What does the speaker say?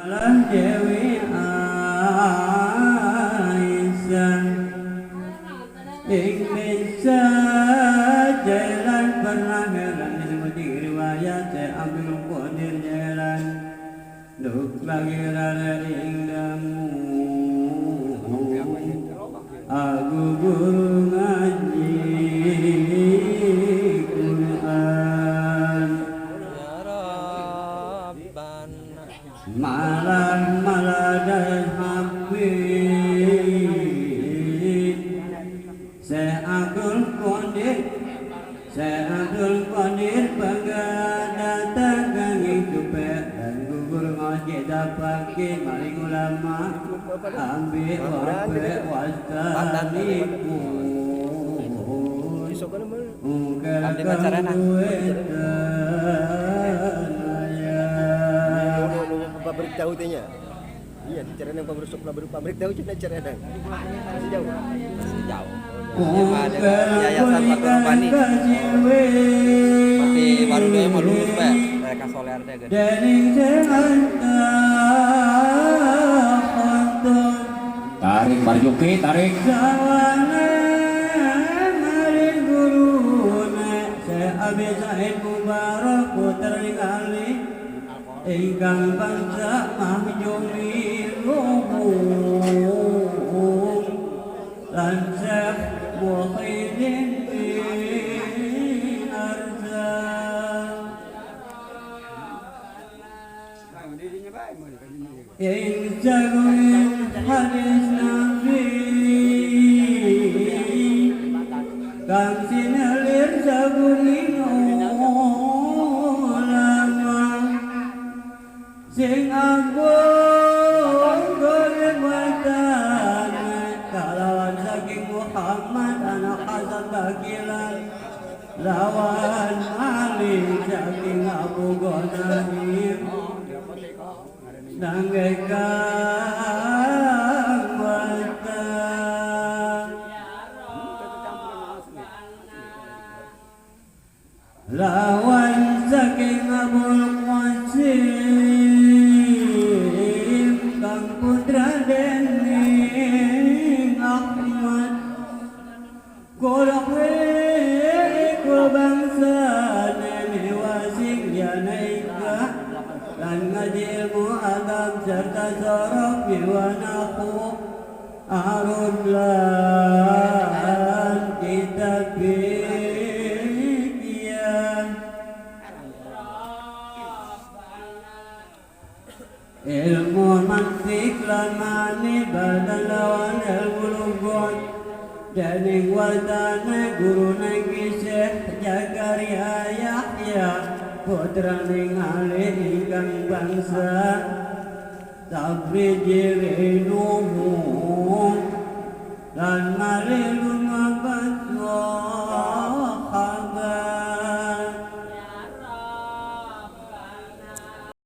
Malah Dewi Aisyah ing desa Jalan pernah heran disebut riwayat Syekh Abdul Qadir Jalan duk bagi rara ing damu aku guru ngaji Quran. Ya Rabbana. Malah malah dan Habib Syekh Abdul Qadir, Syekh Abdul Qadir bangga datang kanging cupek dan gugur ngaji dapake maring ulama ambil wape wastanipun. Isok ka naman. Ungkel Abdi pacaran, ah. Ano pabrik tahu niya? Iya, di Cirenang pabrik pabrik pabrik tahu cina Cirenang. Masih jauh. Masih jauh. Ya, Pak, ada Yayasan Fatur Rabbani. Berarti baru dia mau lulus, Pak. Mereka soler teh gede. Dening sehanta Tarik Marjuki, tarik. Sawane maring gurune Syekh Abi Said Mubarak putra Ali ingkang bangsa mahjumi luhung lan Syekh Muhyiddin bin Arzan ing jagoin hadis Nabi kang sinelir sagunging ulama sing agung goreng kalawan saking Muhammad anak Hasan Bagilan lawan Ali saking Abu Ghanaim nangge kang watan lawan saking Abul Qasim kang putra dening Ahmad kula iku bangsa wasing yanaika lan ngaji ilmu adab serta sorof wanahu arun lan kitab fikih ilmu mantik lan mani badan lawan ilmu lugat dening wadane gurune Ki Syekh Jakaria Yahya putraning Ali ingkang bangsa Sabri Jirinuhu lan malih.